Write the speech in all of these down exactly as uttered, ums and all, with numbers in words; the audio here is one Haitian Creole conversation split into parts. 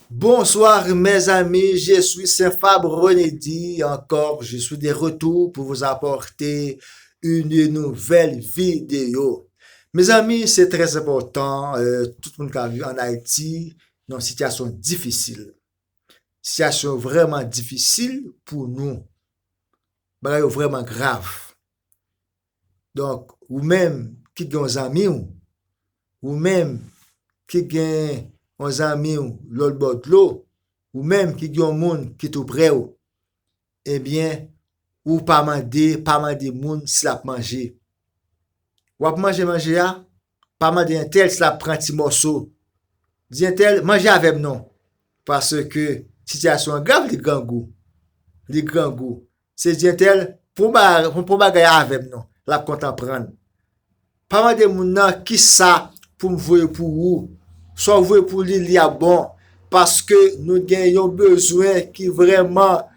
Bonsoir mes amis, je suis Saint Fab Renedy encore, je suis de retour pour vous apporter une nouvelle vidéo. Mes amis, c'est très important, euh, tout moun k ap viv an Ayiti, nan sitiyasyon difisil. Sitiyasyon vrèman difisil pou nou. Bagay yo vrèman grav. Donk, ou menm ki gen yon zanmi w, ou menm ki gen yon zanmi w lòt bò dlo, ou menm ki gen yon moun ki tou prè w, ebyen, ou pa mande, pa mande moun si l ap manje. W ap manje manje a, pa mande entèl si l ap pran ti mòso. Di entèl, manje avè m non. Paske sitiyasyon an grav, li grangou. Li grangou. Se di entèl, pran ba-, pran bagay avè m non. L ap kontan pran l. Pa mande moun nan kisa pou m voye pou ou. Sa w voye pou li, li ap bon. Paske nou gen yon bezwen ki vrèman,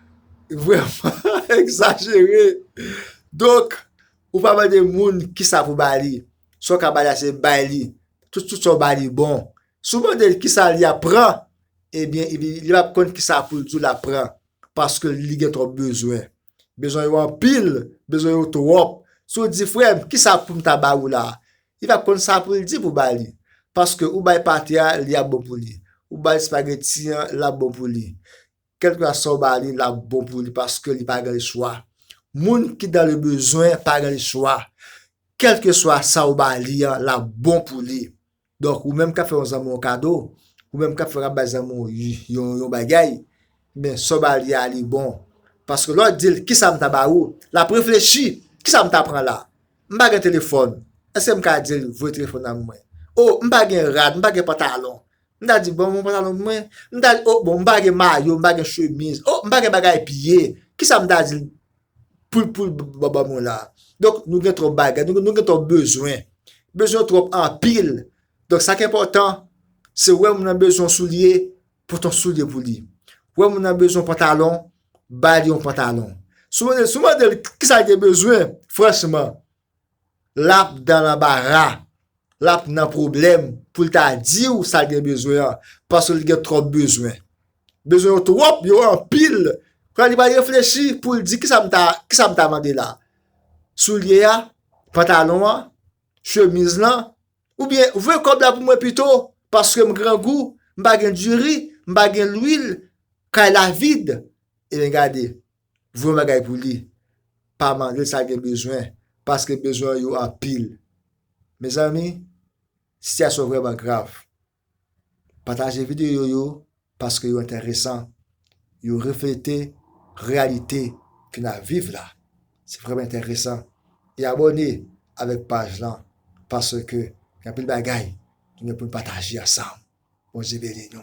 vrèman egzajere. Donk, ou pa mande moun kisa pou ba li. Sa w ka ba li a, se bay li. Tout, tout sa w ba li bon. Si w mande l kisa li ap pran, ebyen, li, li p ap konn kisa pou l di w l ap pran. Paske li gen twòp bezwen. Bezwen yo anpil, bezwen yo twòp. Si w di, "Frè m, kisa pou m ta ba ou la?" Li p ap konn sa pou l di pou ba li. Paske ou bay pate a, li ap bon pou li. Ou bay espageti an, l ap bon pou li. Kèlkeswa sa w ba li, l ap bon pou li paske li pa gen lechwa. Moun ki dans le besoin pa gen lechwa. Kèlkeswa sa w ba li an, l ap bon pou li. Donk, ou menm k ap fè yon zanmi w yon kado, ou menm k ap fè, k ap bay zanmi w y-, yon, yon bagay, men sa w ba li a, li bon. Paske lè w di l, "Kisa m ta ba ou?" L ap reflechi, "Kisa m ta pran la? M pa gen telefòn. Èske m ka di l voye telefòn nan mwen? O, m pa gen rad, m pa gen pantalon." M ta di, "Ban m yon pantalon pou mwen." M ta di, "O, bon, m pa gen mayo, m pa gen chemiz. O, m pa gen bagay piye. Kisa m ta di l pou, pou l ba, ba mwen la?" Donk, nou gen twòp bagay, nou, nou gen twòp bezwen. Bezwen twòp anpil. Donk, sa k enpòtan, se wè moun nan bezwen soulye, pote yon soulye pou li. Wè moun nan bezwen pantalon, ba li yon pantalon. Si w mande, si w mande l kisa l gen bezwen, franchman, l ap dan lanbara, l ap nan pwoblèm pou l ta di w sa l gen bezwen an, paske l gen twòp bezwen. Bezwen yo twòp, yo anpil. Kounye a li pral reflechi pou l di, "Kisa m ta, kisa m ta mande la? Soulye a, pantalon an, chemiz lan, oubyen voye kòb la pou mwen pito, paske m grangou, m pa gen diri, m pa gen lwil, kay la vid." Ebyen gade, voye yon bagay pou li. Pa mande l sa l gen bezwen, paske bezwen yo anpil. Mezanmi, sitiyasyon vrèman grav. Pataje videyo yo, paske yo enteresan. Yo reflete reyalite ke n ap viv la. Se vrèman enteresan. E abòne avèk paj lan, paske gen anpil bagay nou gen pou n pataje ansanm. Bondye beni nou.